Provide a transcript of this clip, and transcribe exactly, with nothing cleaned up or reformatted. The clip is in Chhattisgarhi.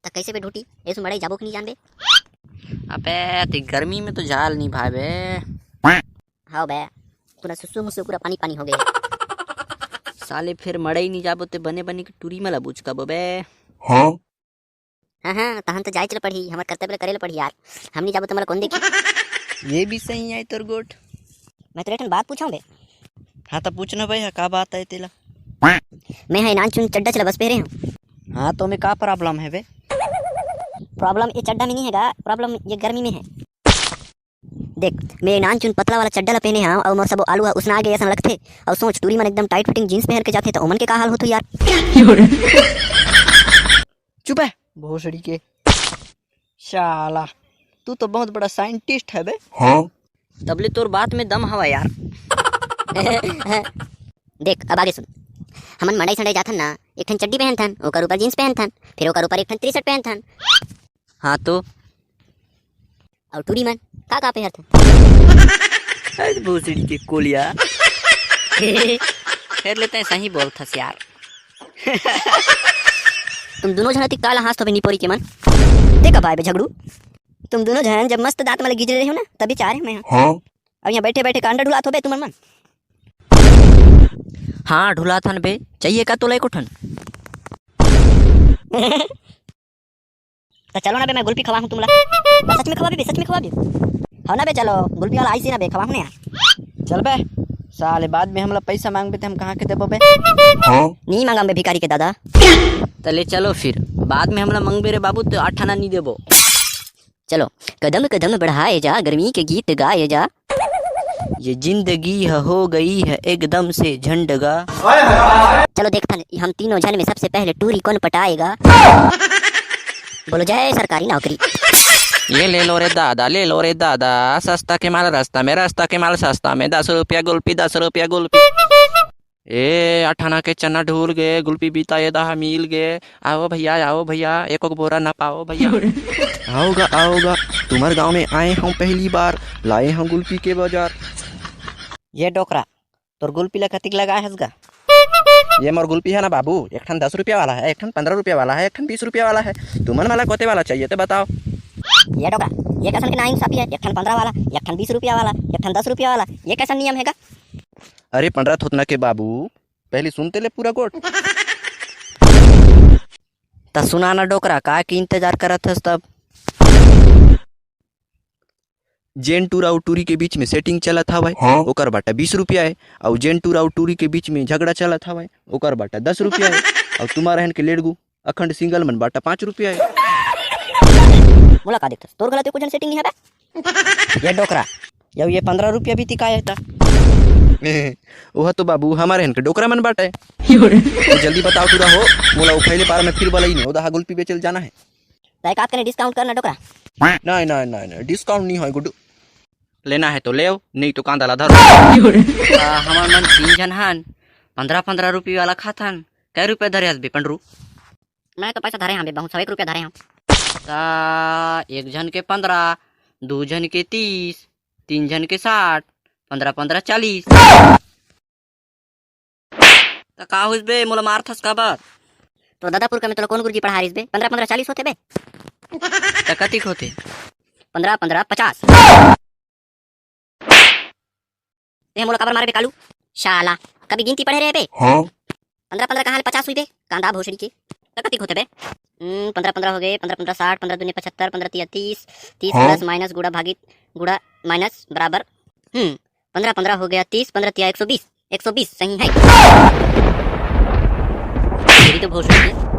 त कैसे बे ढूटी, एसु मड़ई जाबो कि नहीं जानबे? अबे, ते गर्मी में तो जाल नहीं भावे। हाव बे, पूरा सुसु मुसु पूरा पानी पानी हो गए। साले फिर मड़ई नहीं जाबो ते बने बने के टूरी मला बुचकाबो बे। हाँ? हाँ, हाँ, तहन तो जाए चल पड़ही, हमर कर्तव्य ल करे ल पड़ही यार। हम नहीं जाबो त मला कौन देखी? ये भी सही है तोर गोठ। मैं तोरे ठन बात पूछाऊँ बे? हाँ, तो पूछना भाई, हाँ, का बात है तेला? मैं है नान चुन चड्डा चला बस पहरे हूँ। हाँ, तो मैं का problem है बे? Problem ये चड्डा में नहीं हैगा, problem ये गर्मी में है। देख, मैं नान चुन पतला वाला चड्डा ला पहने हूँ और मोर सबो आलू उसना आगे ऐसा लगथे। और सोच, टूरी मन एकदम tight fitting jeans पहन के जाथे तो ओमन के का हाल होथो यार? चुप है भोसड़ी के। शाला, तू तो बहुत बड़ा scientist है बे। हाँ? तबले तोर बात में दम हवा यार। देख, अब आगे सुन। हमन मंडई संडई जाथन ना, एक ठन चड्डी पहनथन, ओकर ऊपर jeans पहनथन, फिर ओकर ऊपर एक ठन T-shirt पहनथन। हाँ तो? और टूरी मन का का पहनथन? अरे भोसड़ी के कोलिया। फेर लेते हैं, सही बोलथस यार। तुम दोनों झन अतिक काला हाँसथो बे निपोरी के मन। देखा भाई बे झगड़ू, तुम दोनों झन जब मस्त दांत मला गिजरे रहे हो ना, तभी चाह रहे मैं। हाँ? और यहाँ बैठे बैठे कांडा ढुलात हो बे तुमन मन। हाँ, ढुलाथन बे, चाहिए का तोला एको ठन? तो चलो ना बे, मैं गुल्फी खवाहूँ तुमला। सच में खवाबे बे, सच में खवाबे? हो ना बे, चलो, गुल्फी वाला आइसी ना बे, खवाहूँ ना यार। चल बे, साले बाद में हमला पैसा मांगबे ते हम कहाँ के देबो बे? हाँ? नहीं मांगम बे भिखारी के दादा। तले चलो फिर, बाद में हमला मांगबे रे बाबू तो आठ आना नहीं देबो। चलो, कदम कदम बढ़ाए जा, गर्मी के गीत गाए जा। ये जिंदगी है हो गई है एकदम से झंडगा। चलो देखथन, हम तीनों झन में सबसे पहले टूरी कौन पटाएगा? बोलो जय सरकारी नौकरी। ये ले लो रे दादा, ले लो रे दादा, सस्ता के माल रास्ता में, रास्ता के माल सस्ता में, दस रुपया गुल्फी, दस रुपया गुल्फी। ए, अठाना के चना ढूल गे, गुल्फी बीता ये दहा मिल गे। आओ भैया, आओ भैया, एक एक बोरा ना पाओ भैया। आओगा, आओगा, तुम्हारे गांव में आए हूँ पहली बार, लाए हूँ गुल्फी के बाजार। ये डोकरा, तोर गुल्फी ला कतिक लगाए हस गा? ये मोर गुल्फी है ना बाबू, एक ठन दस रुपया वाला है, एक ठन पन्द्रह रुपया वाला है, एक ठन बीस रुपया वाला है। तुमन मला कोते वाला चाहिए तो बताओ। ये डोकरा, ये कसन के नाइंसाफी है, एक ठन पन्द्रह वाला, एक ठन बीस रुपया वाला, एक ठन दस रुपया वाला, ये कैसन नियम है गा? अरे पंडरा थोतना के बाबू, पहली सुनते ले पूरा गोठ। त सुना ना डोकरा, का के इंतजार करत हस तब? जेन टूरा अउ टूरी के बीच में setting चलत हवय, हाँ। ओकर बाटा बीस रुपया है, अउ जेन टूरा अउ टूरी के बीच में झगड़ा चलत हवय, ओकर बाटा दस रुपया है, अउ तुम्हारा हन के लेड़गू अखंड single मन बाटा पाँच रुपया है। मोला का देखथस? तोर गलत एको झन setting नहीं है बे? ये डोकरा, ये, ये पन्द्रह रुपया भी तिकाय है ता। ओह तो बाबू, हमारे हन के डोकरा मन बाटे। तू जल्दी बताओ, तू रहो, मोला उफाइले पार में फिर बलई ने, ओदहा गुल्फी बेचल जाना है। तय कात कने discount करना डोकरा। नहीं, नहीं, नहीं, नहीं, discount नहीं होय गुड्डू। लेना है तो लेव, नहीं तो कांदा ला धरो। आ, हमर मन तीन झन हन, पन्द्रह पन्द्रह रुपया वाला खाथन। कै रुपया धरे हस बे पंडरू? मैं तो पैसा धरे हंव बे, बहुत सौ एक रुपया धरे हंव। ता एक झन के पन्द्रह, दू झन के तीस, तीन झन के साठ, पन्द्रह पन्द्रह चालीस। त का होइस बे, मोला मारथस काबर? तो दादापुर का में तोला कौन गुरुजी पढ़ा रिस बे? पन्द्रह पन्द्रह चालीस होथे बे। त कतिक होथे? पन्द्रह पन्द्रह पचास। ते मोला काबर मारे बे कालू? शाला, कभी गिनती पढ़े रहे बे? हाँ। पन्द्रह पन्द्रह कहाँ ले पचास हुई बे? कांदा भोसड़ी के। त कतिक होथे बे? हम्म, पन्द्रह पन्द्रह हो गए, पन्द्रह पन्द्रह साठ, पन्द्रह दूनी पचहत्तर, पन्द्रह तिया तीस, तीस हाँ। Plus minus गुड़ा भागित गुड़ा minus बराबर, हम्म, पन्द्रह पन्द्रह हो गया तीस, पन्द्रह तिया एक सौ बीस, एक सौ बीस सही है। तेरी तो भोसड़ी के।